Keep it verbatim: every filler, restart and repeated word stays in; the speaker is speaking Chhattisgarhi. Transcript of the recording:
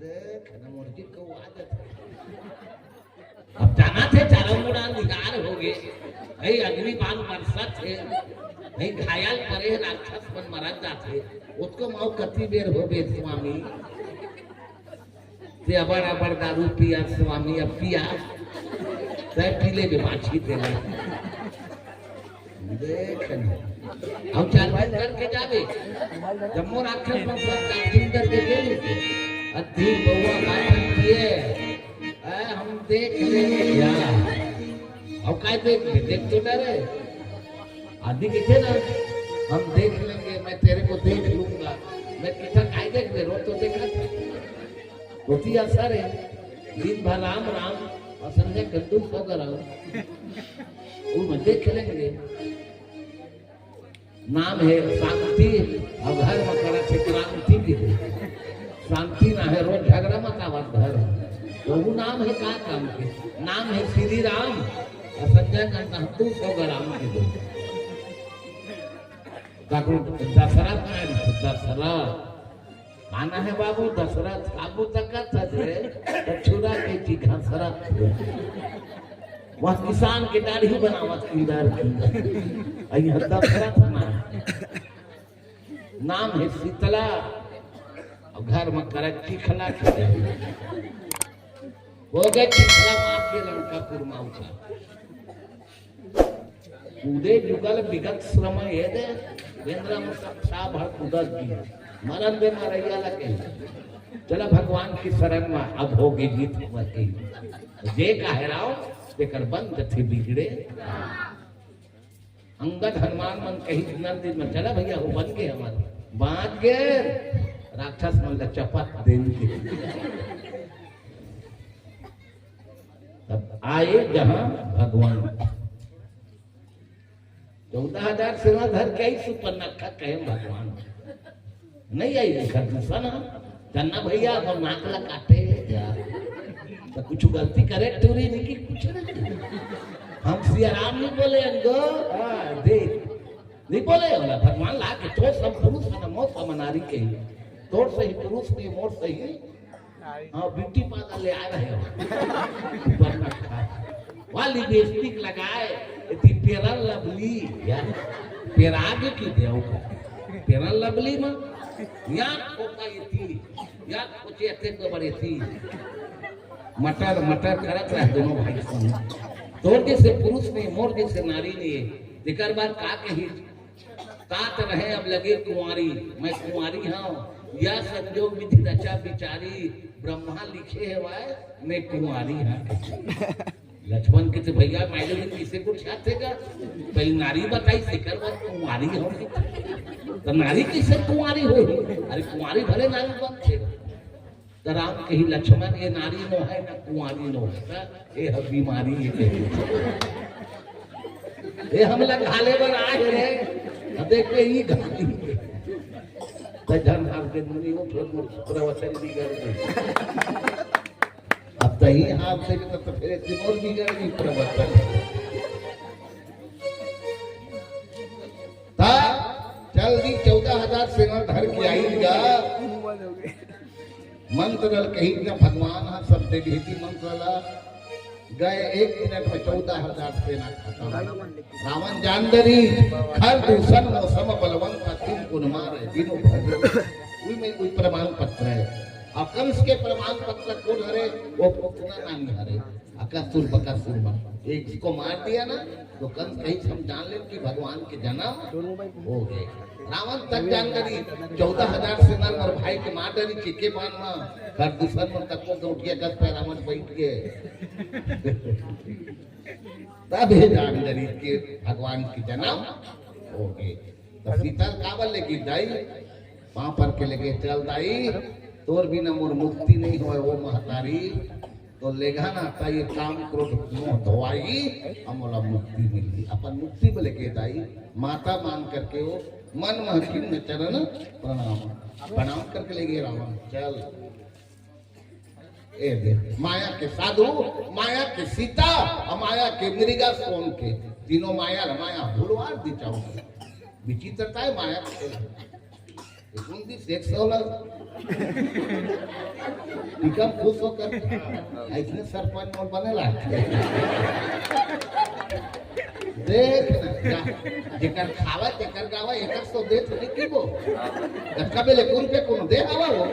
देख न, मुर्गी को आदत है। अब जाना थे, चारों मुड़ा निगार हो गए। भाई, अग्नि बाण बरसत है। भाई, घायल परे है, राक्षस मन मरत जाथे। उसको मऊ कति बेर हो गए, स्वामी। ते अबड़ अबड़ दारू पिया, स्वामी, अब पिया। तय पी ले, बाछी तेला। देख न। हम चार्जिंग करके जाबे। जम्मो राक्षस मन सब चार्जिंग करके गेली। अति बउआ बात किए। ए, हम देख लेंगे क्या? अब काय देख, देख तो डरे। आदि के थे ना, हम देख लेंगे, मैं तेरे को देख लूंगा। मैं कितना काय देख ले, रोज तो देखा था। होती असर है, दिन भर राम राम और संध्या गंदू सो गरम। वो मैं देख लेंगे। नाम है शांति, अउ घर म करत हे क्रांति के दे। शांति ना है, रोज झगड़ा मचावत घर। तो वो नाम है का काम के? नाम है श्री राम, अउ संजय नंद हम दू सौ ग्राम के दे। काकू दशरथ ना रहिथे, दशरथ। आना है बाबू दशरथ, काबू तक करता थे, तो छुरा के जी घसरत थे। वह किसान के दाढ़ी बनावत किंदर किंदर। अइहा दशरथ ना। नाम है शीतला, अउ घर म करत चिखला के। हो गए चिखला मार के लंकापुर म उठा। कूदे जुगल बिगत श्रम ये दे, बेंदरा म सब छा भर कूदत गी। मरन दे मरैया लगे। चला भगवान की शरण म, अब हो गई जीत हमर की। जे काहे राव, तेकर बन जथे बिगड़े। अंगद हनुमान मन कही नंद म, चला भैया, हो बन गए हमर। बाँच गए, राक्षस मन ला चपत देन के। तब आए जहाँ भगवान। चौदह हजार सेना धर के आई सुपर्णखा कहे भगवान। नहीं आई, एकर दूसरा नाम। चन्ना भैया, अपन नाक ला काटे हे क्या? तो कुछ गलती करे टूरी नहीं कि कुछ नहीं। हम सिया राम नहीं बोले अनगो। हाँ, देख। नहीं बोले होला, भगवान ला के तो सब पुरुष है ना, मौत का मनारी के। तोर सही पुरुष नहीं, मोर सही हाँ, ब्यूटी पार्लर ले आए रहे हो। ऊपर तक था। वाली लिपस्टिक लगाए, इतनी फेयर लवली, यार। फेयर आगे की दे हो। फेयर लवली में, यार, कोका ये थी, यार, कुछ ऐसे तो बड़े थी। मटर, मटर करत रहे दोनों भाई संग। तोर जैसे पुरुष ने, मोर जैसे नारी ने, एकर बाद का कही? तात रहे अब लगे कुंवारी, मैं कुंवारी हूँ, या संजोग विधि रचा बिचारी, ब्रह्मा लिखे हे वाय, मैं कुंवारी हूँ। लक्ष्मण के तो भैया, मायलो ने किसे को छाते का? पहले नारी बताई, सेकर बात कुंवारी हूँ। तो नारी किसे कुंवारी हो? अरे कुंवारी भले नारी बनथे। त राम कही, "लक्ष्मण, ये नारी नो है, न कुंवारी नो है, त ये ह बीमारी, ये कही। ये हमला घाले बर आए रे, अब देख के ही घाली।" त झन हार के मुनि वो फिर प्रवचन बिगड़ गए। अब तही हार से भी तो फिर एक दिन और बिगड़ गई प्रवचन। ता चल दी चौदह हजार सेना धर के आई गा। मंत्र ल कही न भगवान ह सब दे देती मंत्र ला। गए एक मिनट में चौदह हजार सेना खत्म। रावण जान डरी, खर दूषण मौसम बलवंत, तिम गुण मार बिनु भद्र। कोई में कोई प्रमाण पत्र है। और कंस के प्रमाण पत्र कौन हरे? वो पुतना नानी हरे। अकासुर बकासुर मन। एक को मार दिया ना, तो कंस कही हम जान ले कि भगवान के जन्म हो गए। रावण तक जान डरी, चौदह हजार सेना और भाई के मार डरी, चिके बाण में, खर दूषण में तक को उठिया कस पे रावण बैठ गए। तब हे जान डरी के भगवान के जन्म हो गए। तो सीता काबर लेगी दाई, पाँव पर के लेके चल दाई, तोर बिना मोर मुक्ति नहीं होए वो महतारी, तो लेगा ना ता ये काम क्रोध मोह धोवाई, हम ओला मुक्ति मिलही। अपन मुक्ति बोले के दाई, माता मान करके वो मन महकिन में चरण प्रणाम, प्रणाम करके ले गए रावण, चल। ए दे, माया के साधु, माया के सीता, और माया के मृगा सोन के, तीनों माया ला माया भुलवार दी चाहूंगा। विचित्रता है माया के खेल। कौन दी सेक्स वाला? एकदम खुश होकर, ऐसने सरपंच मोर बने ला। देख ना, जा, जेकर खावा, तेकर गावा, एकर सो दे तो नहीं पीबो। जब कबे ले कौन पे कोनो दे हवा हो।